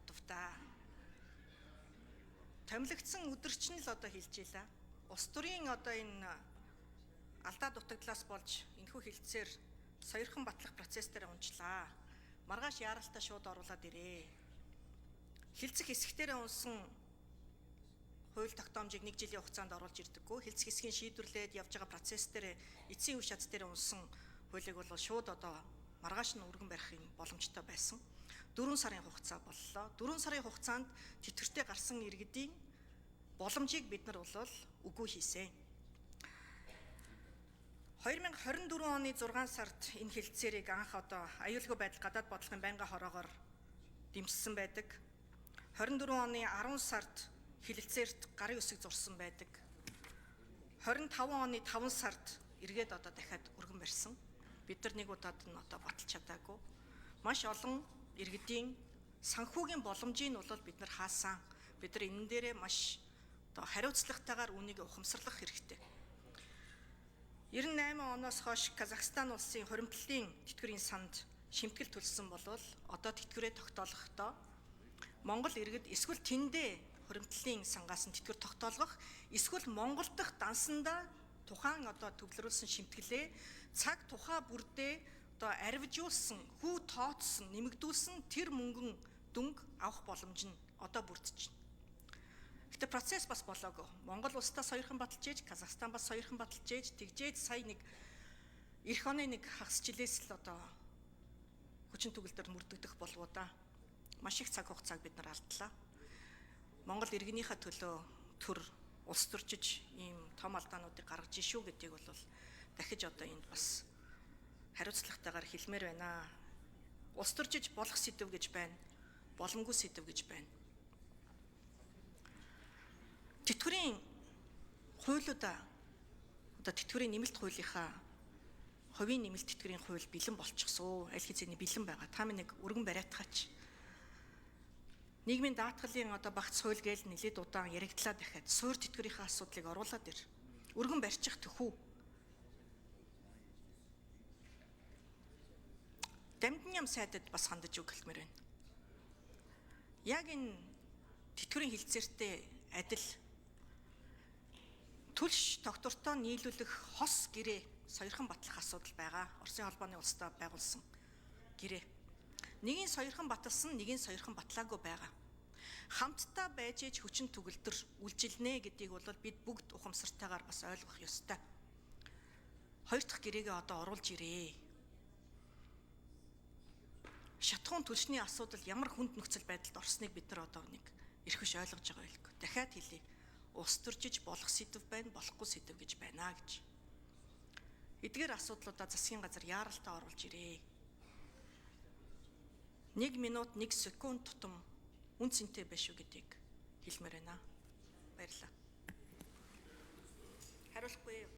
бодов та. Томилогдсон өдөр чинь л одоо хэлж илаа. Улс төрийн одоо энэ алдаа дутагдлаас болж энэхүү хэлтсээр сойрхон батлах процесс дээр унчлаа. Маргааш яаралтай шууд оруулаад ирээ. Хилцэх хэсэгтэрээ унсан хууль тогтоомжийг нэг жилийн хугацаанд оруулж ирдэггүй. Хилцэх хэсгийн шийдвэрлээд явж байгаа процесс дээр эцсийн үе шат дээр унсан хуулийг бол шууд одоо маргааш нь өргөн барих юм боломжтой байсан. 4 сарын хугацаа боллоо. 4 сарын хугацаанд тэтгэвртэй гарсан иргэдийн боломжийг бид нар бол үгүй хийсэн. 2024 оны 6 сард энэ хэлтсэрийг анх одоо аюулгүй байдал гадаад бодлогын байнгын хороогоор дэмжсэн байдаг. 24 оны 10 сард хэлэлцээрт гарын үсэг зурсан байдаг. 25 оны 5 сард эргээд одоо дахиад өргөн барьсан. Бид нар нэг удаад нь одоо баталж чадаагүй. Маш олон иргэдийн санхүүгийн боломжийг нь бол бид нар хаасан. Бид нар энэ дээрээ маш одоо хариуцлагатайгаар үүнийг ухамсарлах хэрэгтэй. 98 оноос хойш Казахстан улсын хуримтлалын тэтгэврийн санд шимтгэл төлсөн болвол одоо тэтгэврээ тогтоолохдоо Монгол иргэд эсвэл тэндээ хуримтлалын сангаас нь тэтгэвэр тогтоолгох эсвэл Монгол дахь дансандаа тухайн одоо төвлөрүүлсэн шимтгэлээ цаг тухай бүрдээ одоо арвижуулсан, хүү тооцсон, нэмэгдүүлсэн тэр мөнгөн дүнг авах боломж нь одоо бүрдэж байна. Гэтэ процесс бас болоогүй. Монгол улстай сойрхон баталж ээж, Казахстан бас сойрхон баталж ээж, тэгжээд сая нэг эх оны нэг хагас жилээс л одоо хүчин төгөлдөр мөрдөгдөх болов уу да. Маш их цаг хугацааг бид нар алдлаа. Монгол иргэнийхээ төлөө төр улс төрчиж ийм том алдаануудыг гаргаж ишүү гэдгийг бол дахиж одоо энд бас хариуцлагатайгаар хэлмээр байна. Улс төрчиж болох сэдв гэж байна. Боломгүй сэдв гэж байна. Тэтгэврийн хуулиудаа одоо тэтгэврийн нэмэлт хуулийнхаа хувийн нэмэлт тэтгэврийн хууль бэлэн болчихсон. Аль хэзээний бэлэн байгаа. Та минь нэг өргөн бариатгаач. Нийгмийн даатгалын одоо багц хууль гээл нэлээд удаан яригдлаа дахиад суур тэтгэврийнхээ асуудлыг оруулаад ир. Өргөн барьчих төхүү. Дамдын ям сайдад бас хандаж үг хэлмээр байна. Яг энэ тэтгэврийн хилцээртэй адил түлш тогтвортой нийлүүлэх хос гэрээ сойрхон батлах асуудал байгаа. Оросын холбооны улстай байгуулсан гэрээ. Нэгийг сойрхон баталсан, нэгийг сойрхон батлаагүй байгаа. Хамтдаа байж ээж хүчин төгөлдөр үлжилнэ гэдгийг бол бид бүгд ухамсартайгаар бас ойлгох ёстой. Хоёр дахь гэрээгээ одоо оруулж ирээ. Шатхуун түлшний асуудал ямар хүнд нөхцөл байдалд орсныг бид нар одоо нэг эрх биш ойлгож байгаа байлгүй. Дахиад хэлье. Улс төржиж болох сэдв байна, болохгүй сэдв гэж байна гэж. Эдгээр асуудлуудаа засгийн газар яаралтай оруулж ирээ. 1 минут 1 секунд тутам үн цэнтэй биш үү гэдгийг хэлмээр байна. Баярлалаа. Хариулахгүй.